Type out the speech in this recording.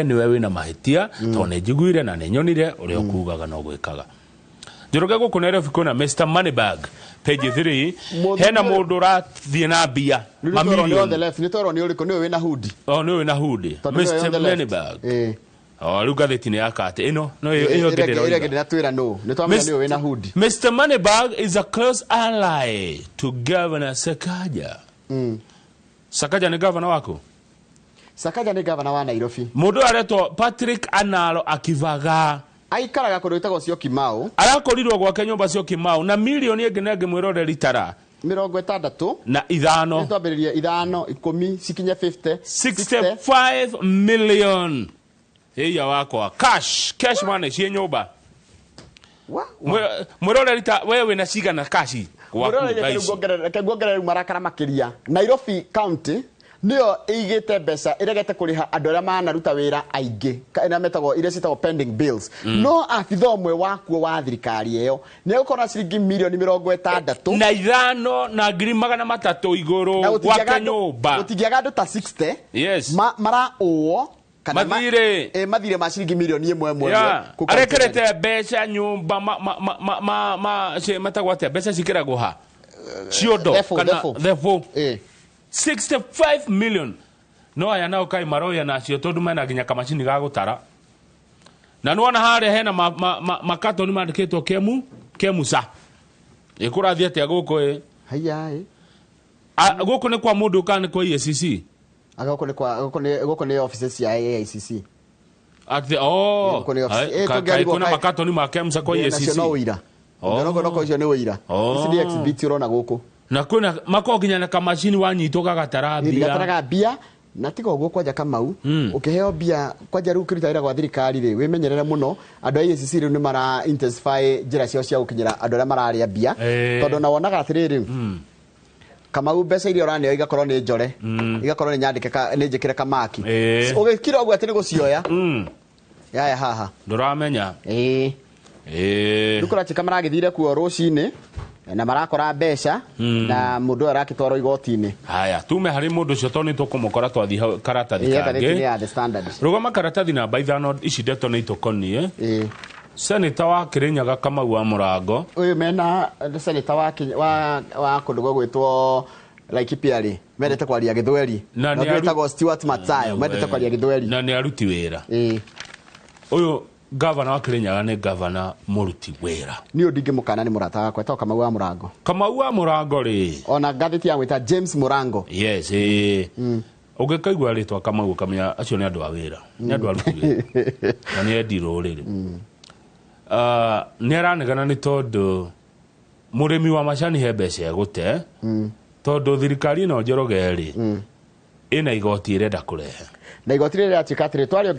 Nĩwe wĩna mahĩtia, tondũ nĩ njiguire na nĩ nyonire ũrĩa ũkugaga na ũgwĩkaga. Njoroge, gũkũ Nairobi kwĩna Mr Moneybag, page 3. Hena mũndũ ũrathiĩ na mbia. Nĩ twerwo nĩ on the left, nĩ twerwo nĩ ũrĩkũ, nĩwe wĩna hoodie. O nĩwe wĩna hoodie. Tondũ nĩwe Mr on the left. Moneybag. Ĩĩ. O rĩu ngathĩti-inĩ ya kate ĩno no ĩyo ĩyo ĩngĩ ĩrĩa ĩngĩ ndĩroiga. ndĩratwĩra nũ, nĩ twamenya nĩwe wĩna hoodie. Mr Moneybag is a close ally to Governor Sakaja. Sakaja nĩ governor waku? Sakaja nĩ gavana wa Nairobi. Mũndũ ũyũ aretwo Patrick Analo Akivaga. Aikaraga kũndũ gwĩtagwo Syokimau. Arakorirwo gwake nyũmba Syokimau na milioni ĩngĩ na ĩngĩ, mwĩroreri, tara. 65. Na ithano. Twambĩrĩrie 5, 10, cikinye 50. 65 million ĩia wakwa, cash, cash money ciĩ nyũmba. Mwĩroreri, ta we wĩna cigana cash gwaku thaa ici? Reke nguongerere rĩu marakara makĩria. Nairobi County nĩyo ĩigĩte mbeca, ĩregete kũrĩha andũ arĩa manaruta wĩra aingĩ, ĩrĩa metagwo, iria ciĩtagwo pending bills, no abitha ũmwe wakuo wa thirikari ĩyo nĩ egũkorwo na ciringi mirioni 65 na ithano na ngiri magana matatũ na igũrũ gũtingĩaga gwake nyũmba. Gũtingĩaga andũ ta 60 maraũo kana Mathirĩ. Mathirĩ ma ciringi mirioni ĩmwe ĩmwe ĩmwe kũu county. Arekerete mbeca nyũmba metagwo atĩa, mbeca cikĩragwo ha ciondo? Thebũ, kana thebũ. Thebũ. 65 million, no aya nao kaĩ maroya nacio, tondũ mena nginya kamacini ga gũtara. Na nĩwona harĩa hena makatoni mandĩkĩtwo kemu kemusa. Ĩkũrathiĩ atĩa gũkũ ĩ? Haiya ĩ. Gũkũ nĩ kwa mũndũ kana nĩ kwa EACC? Aga gũkũ nĩ kwa gũkũ nĩ offices cia AICC. Atĩ oh. Gũkũ nĩ office. Kaĩ tũngĩarigwo kwĩna makatoni ma KEMSA kwa nacio EACC? No ũira. Ũngĩona no ũcio nĩ ũira. Ici nĩ exhibit ũrona gũkũ. Na kwĩna makorwo nginya na kamacini wanyitwo gagatara mbia. Gataraga mbia. Na tiga ũguo, kwanja Kamau, ũkĩheo mbia, kwanja rĩu ũkĩruta wĩra gwa thirikari rĩ, wĩmenyerere mũno. Andũ a EACC rĩu nĩ mara intensify njĩra ciao cia gũkinyĩra andũ arĩa mararĩa mbia, tondũ na wonaga atĩrĩrĩ, Kamau, mbeca iria ũraneo igakorwo nĩ njore, igakorwo nĩ nyandĩke nĩ njĩkĩre kamaki. Ũgĩkira ũguo atĩ nĩ gũcioya yaya haha. Ndũramenya. Rĩu kũratuĩka maragĩthire kuo rũcinĩ na marakora mbeca, na mũndũ ũyũ arakĩtwarwo igoti-inĩ. Haya, tume harĩ mũndũ ũcio tondũ nĩ tũkũmũkora twathiĩ hau karatathi ngathĩti-inĩ kangĩ. ya The Standard. Rũgama karatathi namba 5, ici ndeto nĩ itũkoniĩ. Seneta wa Kĩrĩnyaga Kamau wa Mũrango. Ũyũ mena seneta wa kũndũ gwĩtwo Laikipia rĩ, mendete kwaria gĩthweri. Na na nĩ ũngĩ wĩtagwo Stuart Matsayo, mendete kwaria gĩthweri. Na nĩ aruti wĩra. Ũyũ gavana wa Kĩrĩnyaga nĩ gavana mũruti wĩra. Niĩ ũyũ ndingĩmũkana, nĩ mũrata wakwa, etagwo Kamau wa Mũrango. Kamau wa Mũrango rĩ, ona ngathĩti ya gwĩta James Mũrango. Yes, ĩĩ, ũngĩkaigua rĩtwa Kamau ũkamenya acio nĩ andũ a wĩra, nĩ andũ aruti wĩra na nĩ endi rũrĩrĩ. Ah, nĩ aranegana nĩ tondũ mũrĩmi wa macani he mbeca egũte, tondũ thirikari ĩno Njoroge rĩ, ĩna igoti ĩrenda kũrehe. Na igoti rĩrĩ rĩratuĩka atĩrĩ twarĩongerera.